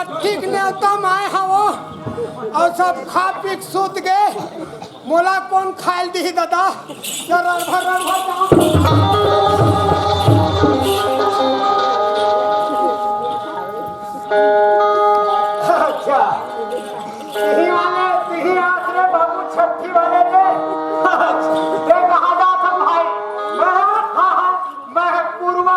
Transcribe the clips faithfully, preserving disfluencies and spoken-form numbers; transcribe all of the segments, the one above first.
ठीक नेवता म आए हवो, अउ सब खा पी के सूत गे। मोला कोन खायल दिही दादा? या रड़भर रड़भर जाऊं। अच्छा, तिही वाले, तिही आस रे बाबू, छट्ठी वाले रे। अच्छा, ये कहाँ जात हन भाई? मैं, हाँ, हाँ, मैं पूर्वा।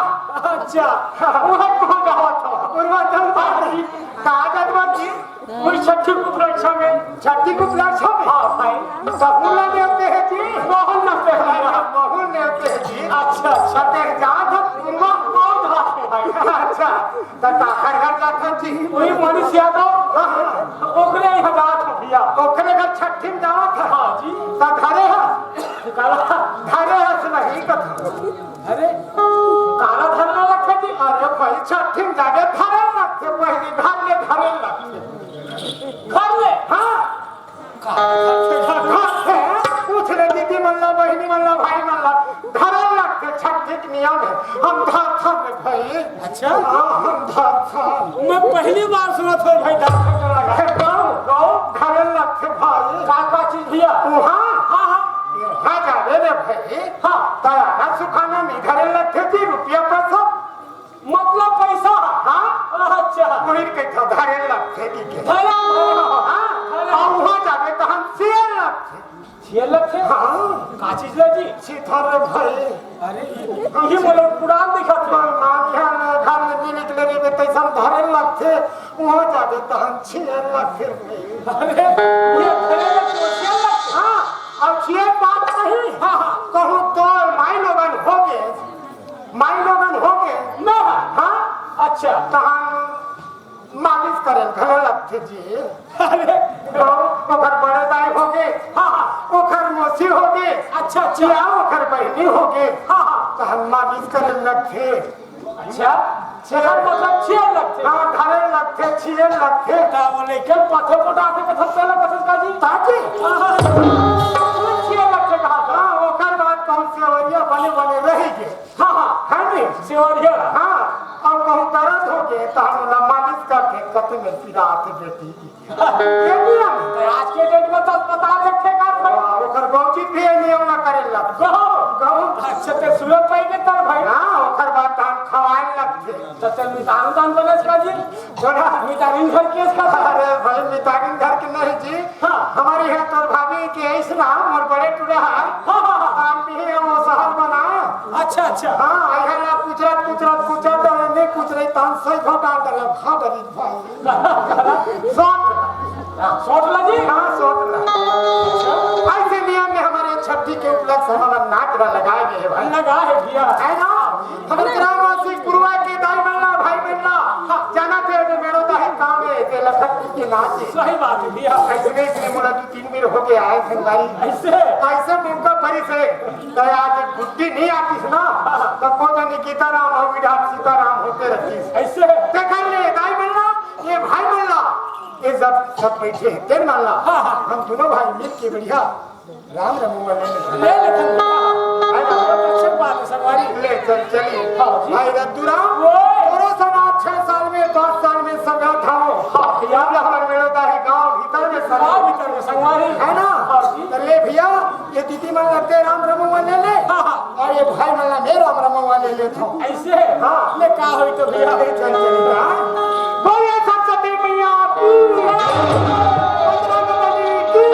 अच्छा, वह कहाँ जात हन? पूर्वा चल भाई। कहाँ जात हन जी? वही छठी के उपलक्ष्य में। छठी के उपलक्ष्य में? हाँ भाई। बहुल नेवते हैं जी। बहुल नेवते हैं। हाँ, बहुल नेवते हैं जी। अच्छा, अच्छा। अरे, जात हन पूर्वा। कौन जात है भाई? अच्छा, त काकर घर जात हन जी? वही मनीष यादव। हाँ, हाँ। ओकरे यहाँ जात हन भैया। ओकरे घर छठी में जावत हन? हाँ जी। त धरे हस? काला। धरे हस नहीं कथा। अरे, काला धरना लगथे जी। अरे भाई, छठी में जाबे धरे लगथे, पहली घर ले धरे लगथे। घर ले? हाँ। काला धरथे, घर ले। पूछ ले दीदी मन ला, बहिनी मन ला, भाई मन ला, धरे लगथे, छठी के नियम है। हम धरथन रे भाई। अच्छा? हाँ, हम धरथन। मैं पहली बार सुनत हूँ भाई, धरथन का लगा। हे गाँव, गाँव धरे लगथे भाई। का, का चीज भैया? वहाँ? हाँ, हाँ। वहाँ जाबे रे भाई। हाँ। त आना सुखाना नहीं धरे लगथे जी, रुपया पैसा। मतलब पैसा? हाँ। अच्छा। वही कहिथे धरे लगथे जी के। धरे, धरे। हाँ। धरे। अउ वहाँ जाबे तहन सिए लगथे। सिए लगथे? हाँ। का चीज ला जी? सिथर रे भाई। अरे, ये बोलो पुरान दिखत हे। मान ध्यान घर में भी निकले रे, तैसन धरे लगथे। वहाँ जाबे तहन सिए लगथे भाई। अरे, ये धरे लगथे, सिए लगथे। हाँ, अउ सिए बात नहीं। हाँ, हाँ। कहूँ तोर माई लोगन होगे, माई लोगन होगे। ना। हाँ? अच्छा। तहन मालिश करे घलो लगथे जी। अरे। हाँ, ओकर बड़े दाई होगे। हाँ, हाँ। ओकर मौसी होगे। अच्छा, अच्छा। या ओकर बहिनी होगे। हाँ, हाँ। तहन मालिश करे लगथे। अच्छा, एकर मतलब छिए लगथे। हाँ, धरे लगथे, छिए लगथे। त वो लइका पथे पोटा के कथक पहले कथक का जी? ताकि? हाँ, हाँ। छिए लगथे कहा था। हाँ, ओकर बाद कहूँ सेवरिया बने बने रहि गे। हाँ, हाँ। है नी? सेवरिया। हाँ, अउ कहूँ दरद होगे, त हम ओला मालिश करके कति में पीरा आथे बेटी। ये नियम है। आज के डेट में तो अस्पताल एक ठे का भाई। हाँ, ओकर बाबूजी भी ये नियम ना करे ला। गहूँ। गहूँ। अच्छा, ते सुरत पाई के तर भाई। हाँ, ओकर बाद त हम खवाए लगथे। त ते मितान उतान बने इसका जी? बोला। मितान घर के इसका? अरे भाई, मितान घर के नहीं जी। हाँ। हमर यहाँ तोर भाभी के ऐस ना, मोर बड़े टुरा है। हाँ, हाँ, हाँ। आप भी है वो सहज बना। अच्छा, अच्छा। हाँ, यहाँ ना कुचरत, कुचरत, कुचरत, तो नहीं कुचरत, तहन सही घोटाल कर ला, खा डरी भाई। सोट। हाँ, सोट ला जी? हाँ, सोट ला। ऐसे नियम में हमारे छठी के उपलक्ष्य हमारा नाच ला लगाए गए हैं भाई। लगा है भैया। है ना? हमारे ग्रामवासी पुरवा के दाई मन ला, भाई मन ला, जाना थे जो मेड़ो दाही काम है, के लखत के नाच है। सही बात है भैया। ऐसे में इसलिए मोला दो तीन बेर होके आए संगवारी। ऐसे? ऐसे मौका परी से, तो आज गुड्डी नहीं आतीस ना, तो को तो निकिता राम हो, विधान सीताराम होते रहतीस। ऐसे? देखा ले, दाई मन ला, ये भाई मन ला, ये सब, सब बैठे हैं, तेन मन ला। हाँ, हाँ। हम दोनों भाई मिल के बढ़िया राम रमुआ ले लेते हैं। ले लेते हैं। है ना? बहुत अच्छी बात है, संगवारी। ले चल, चलिए। हाँ जी। भाई रद्दू राम, वो। तोरो सन आज छह साल में, पाँच साल में संगत हो। हाँ, भैया। अब हमारे मेड़ो दाही गाँव भीतर में सब। गाँव भीतर में संगवारी। है ना? हाँ जी। तो ले भैया, ये दीदी मन लगते राम रमुआ ले ले। हाँ, हाँ। अउ ये भाई मन ला मैं राम रमुआ ले लेथों। ऐसे? हाँ। ले का होई तो भैया। ले चल चली का। बोलिए सरस्वती मैया की। बजरंग बली की।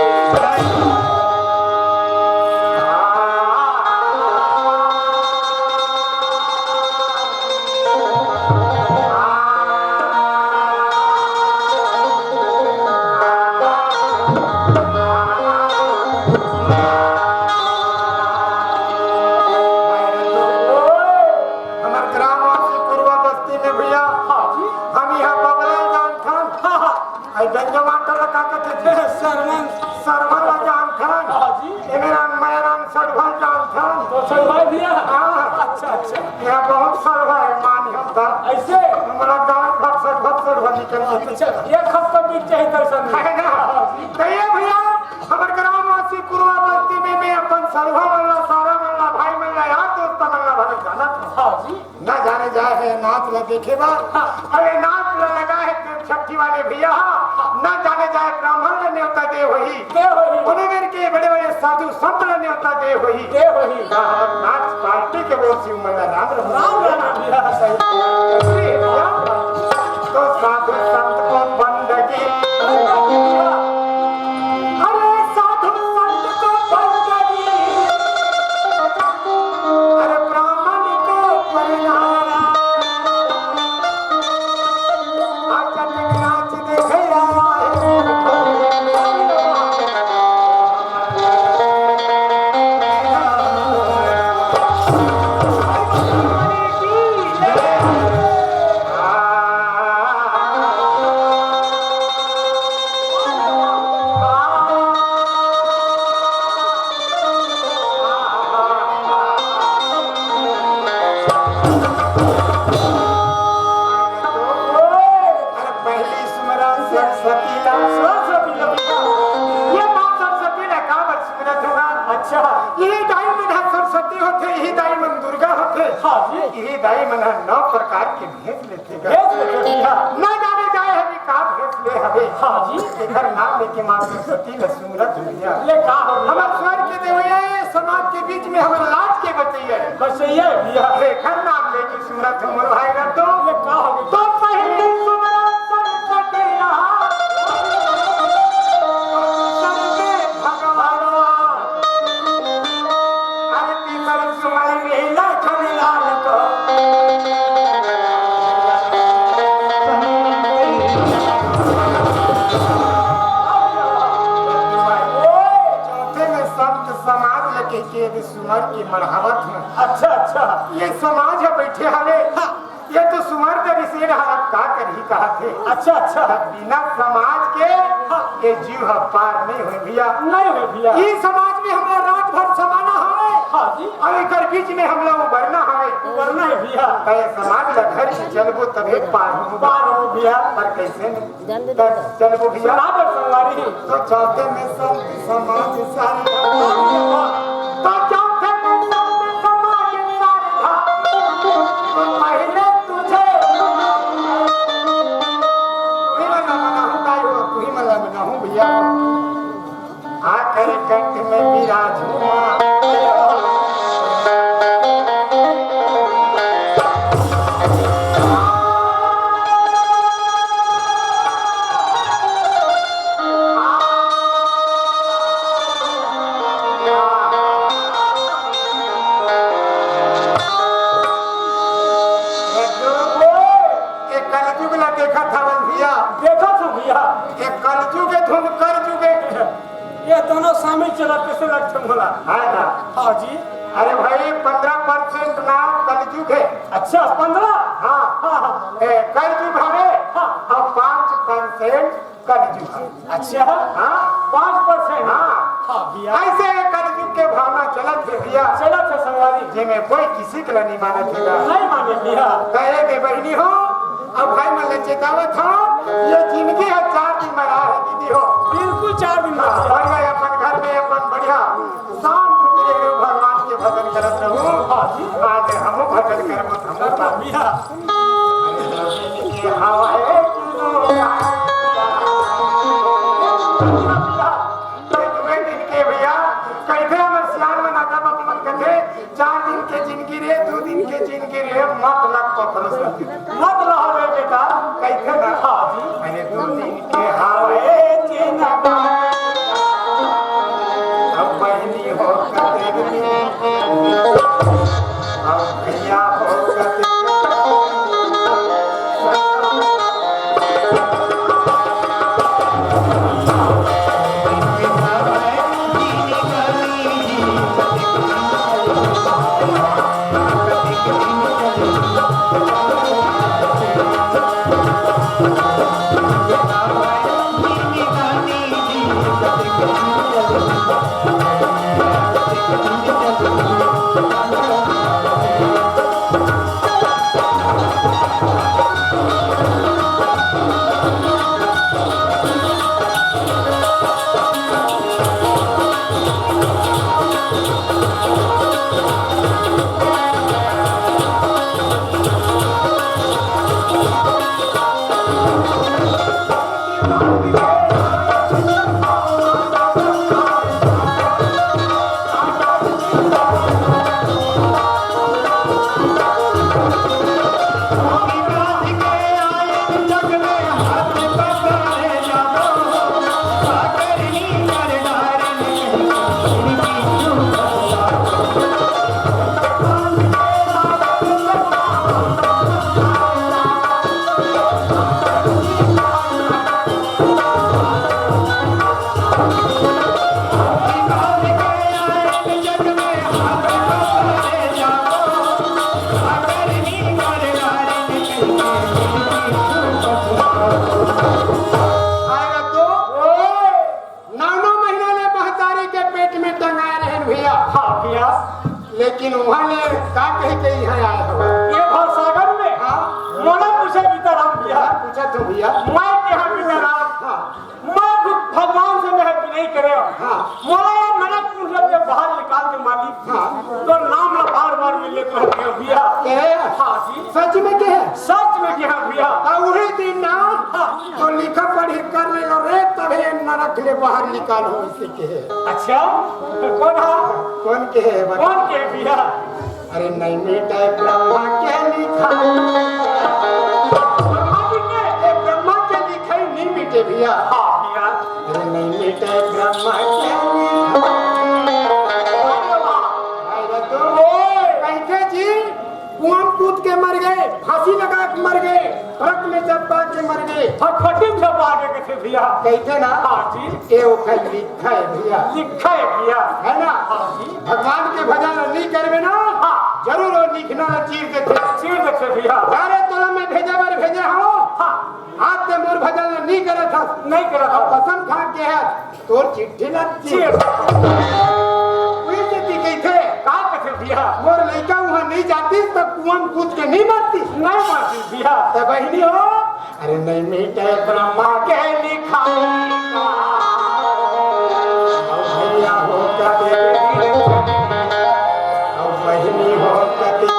हमार ग्रामवासी कुरवा बस्ती में भैया, हाँ जी। हम यहाँ बबला जानथन। हाँ, हाँ। आई बेंजो मास्टर ला का कथे जी? सरवन। सरवन ला जानथन। हाँ जी। एमे राम, मैं राम सड़वा जानथन। तो सड़वा भैया? हाँ। अच्छा, अच्छा। यहाँ बहुत सड़वा है, मान हम था। ऐसे? हमारा गाँव भर सड़वा, सड़वा निकल आते। अच्छा, एक हफ्ता बीत जाए दर्शन में। है ना? हाँ जी। तो ये भैया, हमर ग्रामवासी कुरवा बस्ती में मैं अपन सरवा मन ला, सारा मन ला, भाई मन ला, यार दोस्त मन ला भले जानत हूँ। हाँ जी। ना जाने जाए है नाच ला देखे बर। हाँ। अरे नाच ला लगा है ते छट्ठी वाले भैया, ना जाने जाए ब्राह्मण ल नेवता दे होही। दे होही। कोनो मेर के बड़े-बड़े साधु संत ल नेवता दे होही। दे होही। ना, नाच पार्टी के बोल शिव मन राम राम। राम राम भैया। सही। तो साधु संत को बंदगी। अरे साधु संत को बंदगी। अरे ब्राह्मण को प्रणाम। अरे पहली सुमरन सरस्वती ला। सरस्वती ला। ये बात सरस्वती ला काबर सुमरत होगा? अच्छा। यही दाई मन ह सरस्वती होथे, यही दाई मन दुर्गा होथे। हाँ जी। यही दाई मन ह नौ प्रकार के भेद लेथे गा। भेद लेथे भैया। ना जाने जाए हवे का भेद ले हवे। हाँ जी। एकर नाम लेके माँ सरस्वती ला सुमरत भैया। ले का हो? हमर स्वर के देवैया, ये समाज के बीच में हमर लाज के बचैया है। बचैया है भैया। एकर नाम लेके सुमरत हूँ मोर भाई रतन। ये का हो गया? तो पहली सुमरन सरस्वती रहा, दूसर में भगवान। अरे तीसर सुमरन लीला खनलाल को। चौथे में संत समाज लगे के सुमर के मढ़ावत हूँ। अच्छा, अच्छा। ये समाज ह बइठे हवे। हाँ। ये तो सुमर के विषय ह, अब का करही कहत हे। अच्छा, अच्छा। बिना समाज के हाँ। ये जीव ह पार नहीं होय भैया। नहीं होय भैया। ये समाज में हमला रात भर समाना हवे। हाँ जी। अउ एकर बीच में हमला उबरना हवे। उबरना है भैया। त ये समाज ला धर के चलबो तभे पार होबो। पार होबो भैया। पर कैसे नहीं? जल्दी त चलबो भैया। बराबर संगवारी। तो चौथे में संत समाज सारधा। तो चौथे में संत समाज सारधा। तो पहले तुझे तुही मन ला मनाहूँ दाई हो, तुही मन ला मनाहूँ भैया। आखिर कंठ में विराजू माँ। ये कलजुग ला देखत हवन भैया। देखत हूँ भैया। ये कलजुग है, धुन करजुग है। ये दोनों सामने चला कैसे लगते मोला? है ना? हाँ जी। अरे भाई, पन्द्रह percent ना कलजुग है। अच्छा, पन्द्रह? हाँ। हाँ, हाँ। ए, कलजुग हवे। हाँ। अब पाँच percent कलजुग है। अच्छा। हाँ। पाँच percent? हाँ। हाँ भैया। ऐसे ये कलजुग के भावना चलत हे भैया। चलत हे संगवारी। जेमे कोई किसी के ला नहीं मानत हे गा। नहीं माने भैया। कहे दे बहिनी हो, अब भाई मन ले चेतावत हो, ये जिंदगी है चार दिन बर आए है दीदी हो। बिल्कुल चार दिन बर। हाँ, बढ़िया अपन घर में अपन बढ़िया शांत से रहो, भगवान के भजन करत रहो। हाँ जी। आज हमहू भजन करबो, हमहू करबो भैया। हवा है दुए दिन के भैया, कहिथे हमर सियान मन आगा बाबू मन कथे, चार दिन के जिंदगी रे, दू दिन के जिंदगी रे, मत लग पकड़ो से। मत लहो रे बेटा। कहिथे ना। हाँ जी। अरे दू दिन के हावे जिंदगी। अब बहिनी हो कतेक दिन। अब भैया हो कतेक दिन। आएगा तो? ओए! नौ नौ महीना ले महतारी के पेट में टंगाए रहे भैया। हाँ भैया। लेकिन वहाँ ले का कही के यहाँ आए हो? ये भवसागर में हाँ। मोला पूछे बीता राम भैया। हाँ, पूछा तो भैया। मैं कहा बीता राम। हाँ। मैं खुद भगवान से मैं विनय करे। हाँ। मोला यार मना पूछ के बाहर निकाल के मालिक। हाँ। तो नाम ला बार बार मिले तो भैया। ए? हाँ जी। सच में कहे? सच में कहा भैया। आ, वही दिन ना हाँ। तो लिखा पढ़ी कर ले लो रे, तबे नरक ले बाहर निकालो, इसे कहे। अच्छा, कौन हा? कौन कहे बता? कौन कहे भैया? अरे नहीं मिटे ब्रह्मा के लिखाई। ब्रह्मा जी के? ए, ब्रह्मा के लिखाई नहीं मिटे भैया। हाँ भैया। अरे नहीं मिटे ब्रह्मा के लिखाई। अरे वाह। भाई रतन, ओए। कैसे जी? कुआं में कूद के मर गए, फांसी लगा के मर गए, ट्रक में चपका के मर गए। फटफटी में चपका के कैसे भैया? कैसे ना? हाँ जी। ये ओखर लिखा है भैया। लिखा है भैया। है ना? हाँ जी। भगवान के भजन नहीं करबे ना, हाँ। जरूर वो लिखना ला चीर देथे। चीर देथे भैया। अरे तोला मैं भेजे बर भेजे हूँ। हाँ। आज ते मोर भजन नहीं करत हस। नहीं करत हस। अब कसम खा के है, तोर चिट्ठी ला चीर। चीर। कोई जति कहिथे, का कथे भैया? मोर लइका उहाँ नहीं जातिस, त कुआं में कूद के नहीं मरतिस। नहीं मरतिस भैया। त बहिनी हो, अरे नहीं मिटे ब्रह्मा के लिखाई। अब भैया हो कभी, अब बहिनी हो कभी।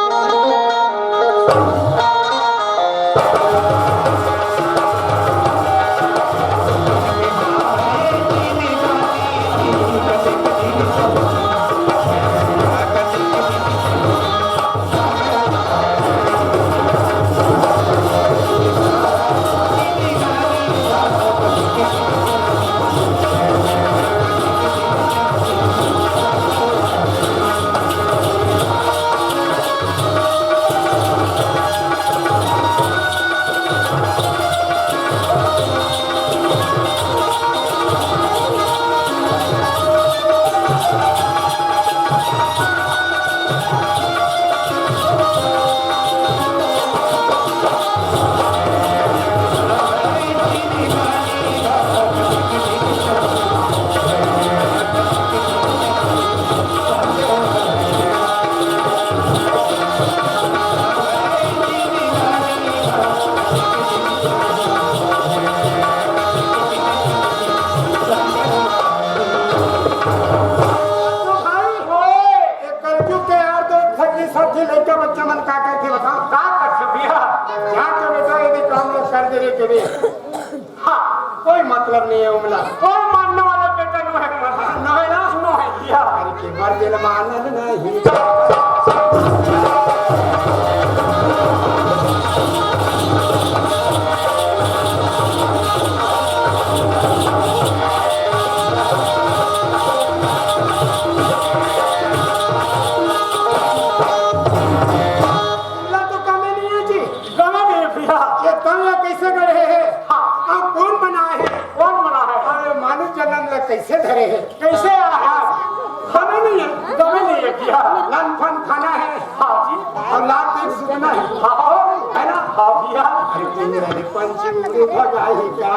तो भाई, ओए, ये कलजुग के यार दोस्त, फजली सब्जी लइका बच्चा मन का करथे बताओ? का करथे भैया? जाके बेटा, यदि काम लोग कर दे रे के बे। हाँ, कोई मतलब नहीं है उमला। कोई मानने वाला बेटा नो है हमारा। नो है ना? नो है भैया। अरे के मर गेल मानन नहीं। उमला तो कमे नहीं है जी। गमे नहीं है भैया। ये तन ला कैसे गढ़े है? हाँ। अब कौन बनाए है? कौन बनाए है? अरे मानव जन्म ला कैसे धरे है? कैसे आया? गमे नहीं है, गमे नहीं है भैया। लन फन खाना है। हाँ जी। और लात एक सुखना है। हाँ। है ना? हाँ भैया। अरे कोई नहीं, पंछी उड़ी भगाई का।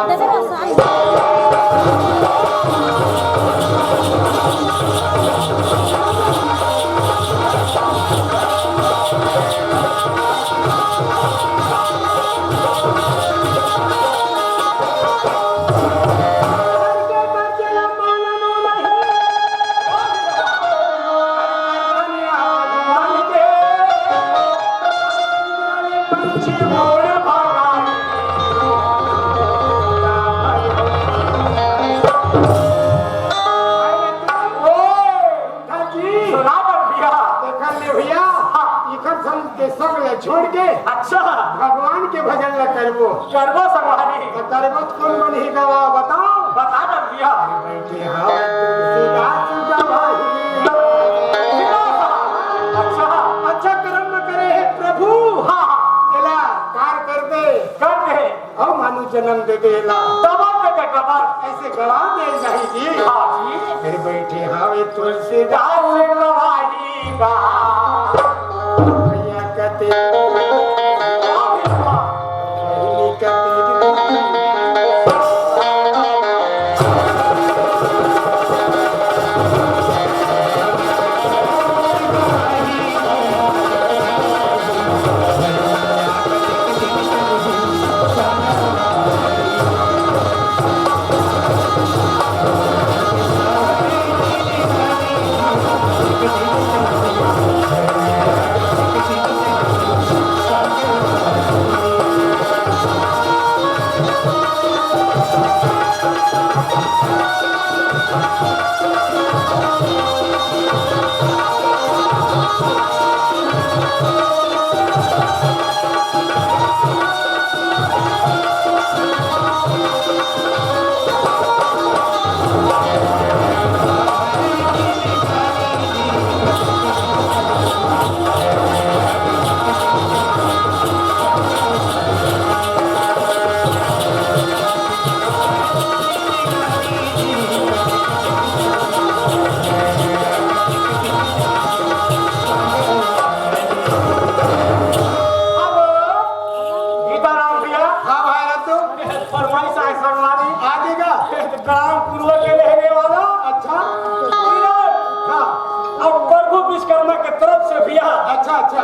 करबो संगवारी। त करबो त कोन बनही गवाह, बताओ। बता दे भैया। अरे बइठे हवय तुलसीदास गवाही। अच्छा। अच्छा करम न करे हे प्रभु। हाँ, हाँ। एला कार कर दे। कर दे। अउ मानु जनम दे दे एला। डबल दे दे, डबल। अइसे गवाह दे जाही जी। हाँ जी। अरे बइठे हवय तुलसीदास गवाही। भैया कते बहिनी कते अब गीताराम भैया। हाँ भाई रत्तू। फरमाइश आए सुनवानी। आगे का? गांव कुरुआ के रहने वाला। अच्छा। हाँ। अब प्रभु विश्वकर्मा के तरफ से भैया। अच्छा, अच्छा।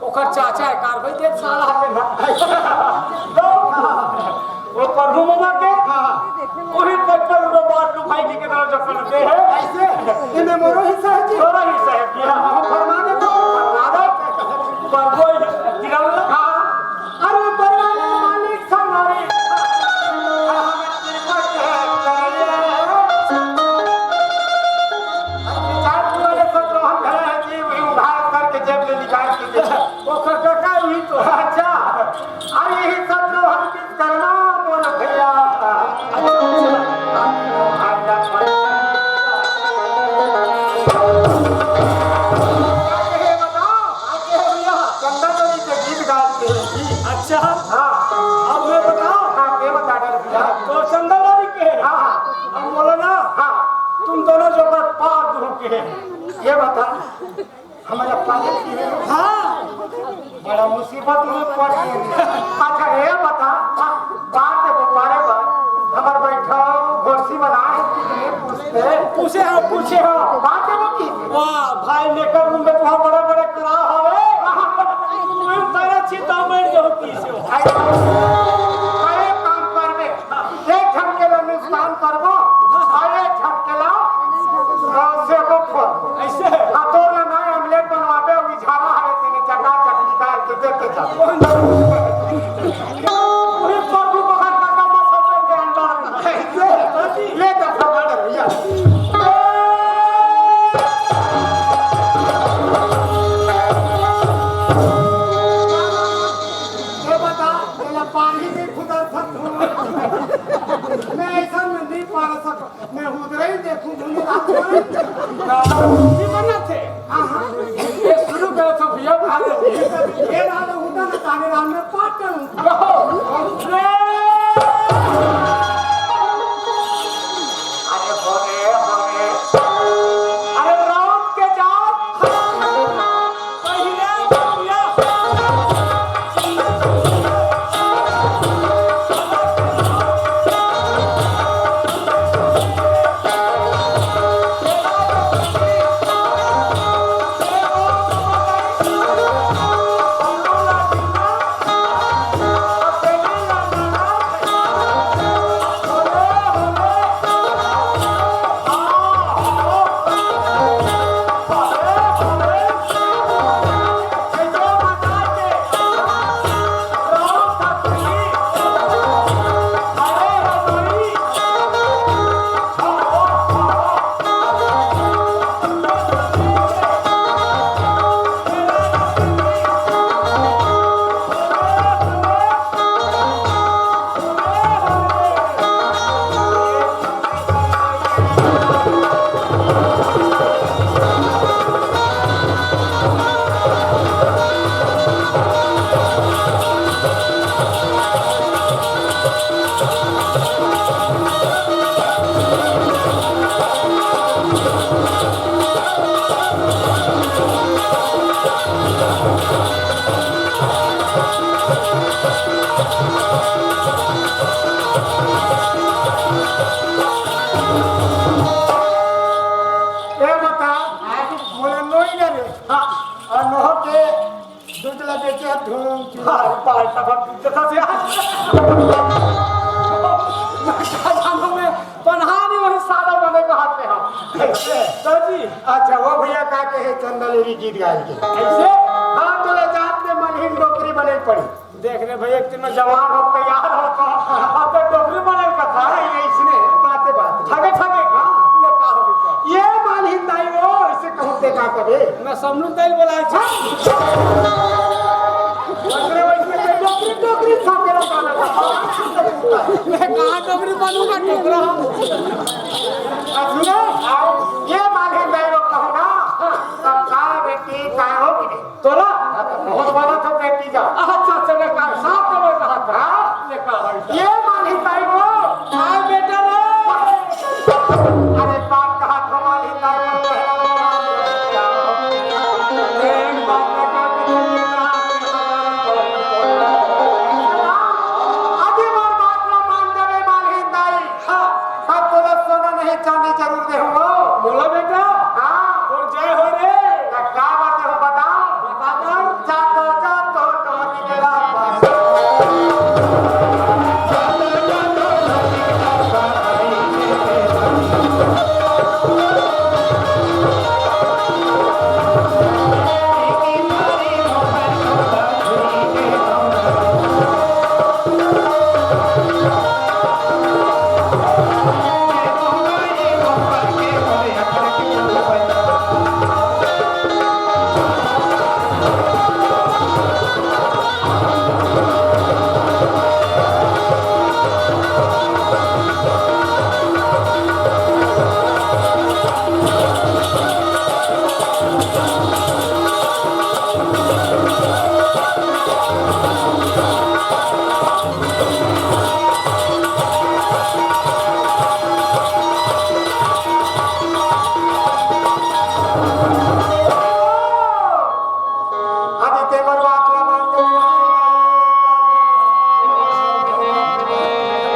ओकर चाचा है, कार भाई देख साला है ना। वो प्रभु मामा के। हाँ। वही पचपन रुपए बात तू भाई जी के तरफ से करते हैं। ऐसे? इनमें मोरो हिस्सा है जी? मोरो हिस्सा है भैया। हाँ, फरमा दे तो। फरमा दे। प्रभु तिरंगा। हाँ। अरे, बरवाले मालिक संभाले। अरे, विचार पूरा ले, सत्रहन धरा है जी, वही उधार करके जेब ले निकाल के दे। ओकर काका वही तो। अच्छा, अरे, यही सत्रहन विश्वकर्मा बोल भैया। अच्छा, अच्छा। आगे बताओ, आगे भैया। चंदा देवी के गीत गाते हैं जी। अच्छा। हाँ। अब मैं बताओ। हाँ, मैं बता डर भैया। तो चंदा देवी के? हाँ, हाँ। अब बोलो ना। हाँ। तुम दोनों जो बात पार दूँ के। ये बता, हमारा पागल की है। हाँ। बड़ा मुसीबत में पड़ गए। अच्छा, ये बता, हाँ, बात देखो, पारे बात, हमार बैठा घोड़सी बना है, कितने पूछते? पूछे हो, पूछे हो। बात देखो की? वाह, भाई, लेकर रूम में तो बड़े बड़े करा हवे। तुम तारा चिता बैठ जाओ, पीछे हो। अरे, अरे, काम कर दे। एक झटके ला नुकसान करबो, अरे झटके ला, अ, सेबो फोड़बो। ऐसे? हाँ, तोर ला ना omelette बनवाबे, अउ इझारा हवे तेने चका चक निकाल के देते जा। वही प्रभु बखर का काम सब के अंडा। ऐसे? ले तो फटा भैया। ये बता, तेला पानी भी खुदा था। मैं ऐसा नहीं पार सकता। मैं उधर ही देखूं, मुझे रात को नहीं। नहीं बनना थे। हाँ, हाँ। ये शुरू करो तो भैया, भाग जाओ। ये ना तो उधर ना ताने राम में पाट करूं। अरे हो रे, हो रे। अरे राम के जात। पाल तब हम जैसा से आज। मैं क्या जानूं मैं, पनहानी वही साला बने का हाथ में हम। कैसे? तो जी। अच्छा, वो भैया का के है चंदा लेरी गीत गाय के। कैसे? हाँ, तोरे जात में मलहिन डोकरी बने पड़ी। देख रे भाई, एक दिन में जवान हो, तैयार हो तो, अब तो डोकरी बने का था। अरे, ये इसने बातें बात में। ठगे, ठगे। हाँ। ले, का हो गया? ये मलहिन दाई वो, इसे कहूँ ते का कबे? मैं समनू तेल बोला है। अरे, वैसे मैं डोकरी, डोकरी छाप के रखा था। मैं कहाँ डोकरी बनूंगा, डोकरा? अब सुनो, ये मलहिन दाई वो कहूँ ना, तब का बेटी, का हो कि नहीं? तोला? बहुत बड़ा था बेटी जा। अच्छा, अच्छा, मैं कहा, साथ में मैं कहा था। हाँ? ये कहा है। ये मलहिन दाई वो। हाँ, बेटा रे। अरे, बाप कहा था मलहिन दाई वो, पहला तो मान ले। एक बात मैं कहा कि तुम ये कहा कि अभी मोर बात ला मान जावे मलहिन दाई। हाँ। तब तोला सोना नहीं चांदी जरूर देहूँ। बोला बेटा। हाँ। तोर जय हो रे। त का बात हो बताओ। बता दो। जा तो, जा तो, डोरी मेरा पास। अभी ते मोर बात ला मान जा।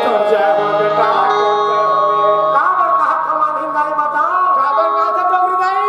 तोर जय हो बेटा, तोर जय हो। काबर कहा था मलहिन दाई बताओ? काबर कहा था डोकरी दाई?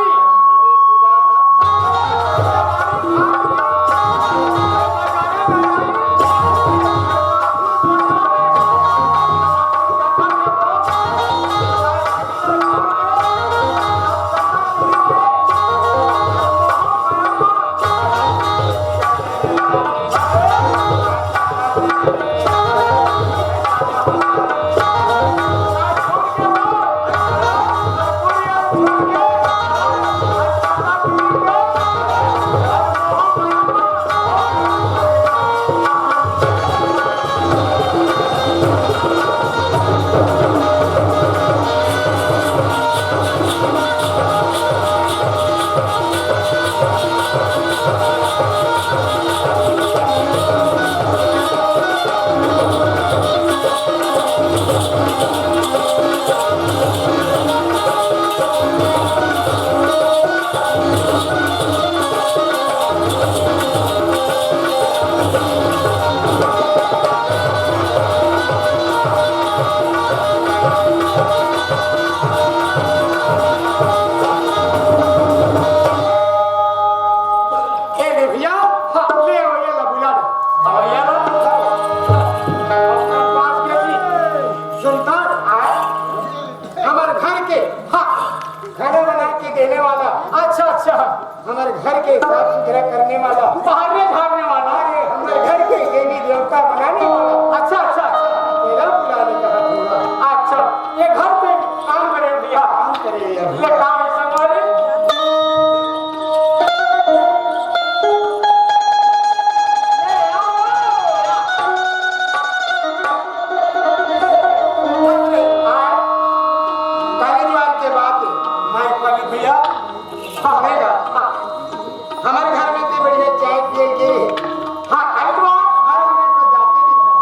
ए रे भैया, हाँ, ले आओ, ये ला बुला दे। आओ, ये ला। सुल्तान, आए। हमारे घर के, हाँ, खाना बना के देने वाला। अच्छा, अच्छा। हमारे घर के साफ सुथरा करने वाला। बाहर में झाड़ने वाला। अरे, हमारे घर के देवी देवता बनाने वाला। अच्छा, अच्छा, अच्छा। तेरा बुलाने का हाथ होगा। अच्छा, ये घर पे काम करे भैया। काम करे भैया। ले काम है संभाले। काली द्वार के बात है। माइक वाली भैया, हाँ, रहेगा। हाँ। हमारे घर में इतनी बढ़िया चाय पिए के। हाँ, काली द्वार, हर हमें से जाते नहीं था।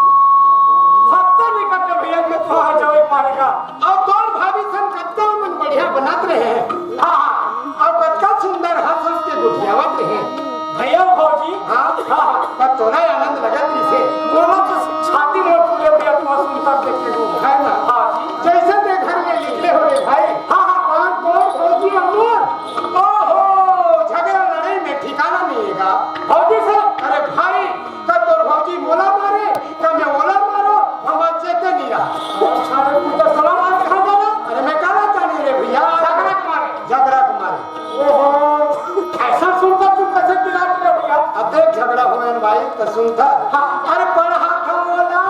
हाँ, अरे पढ़ा था बोला।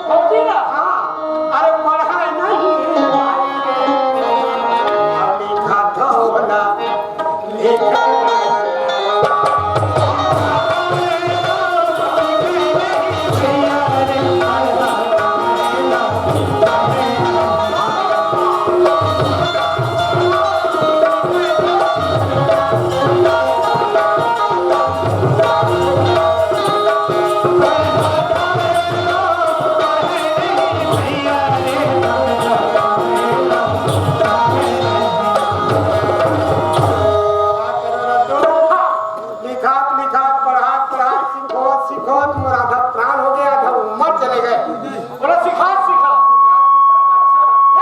भौजी ना? हाँ, अरे पढ़ा नहीं। लिखा था बोला। लिखा लिखात लिखात, पढ़ात पढ़ात, सिखोत सिखोत मोर आधा प्राण हो गया, आधा उम्र चले गए। बोला, सिखा, सिखा।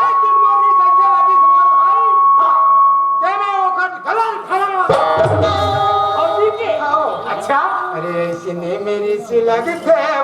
एक दिन मोर रीस ऐसे लगी, तुम्हारा भाई, हाँ, तेने ओकर गला खड़ा। और जी के? आओ। अच्छा। अरे, ऐसे नहीं मेरी सी लगते।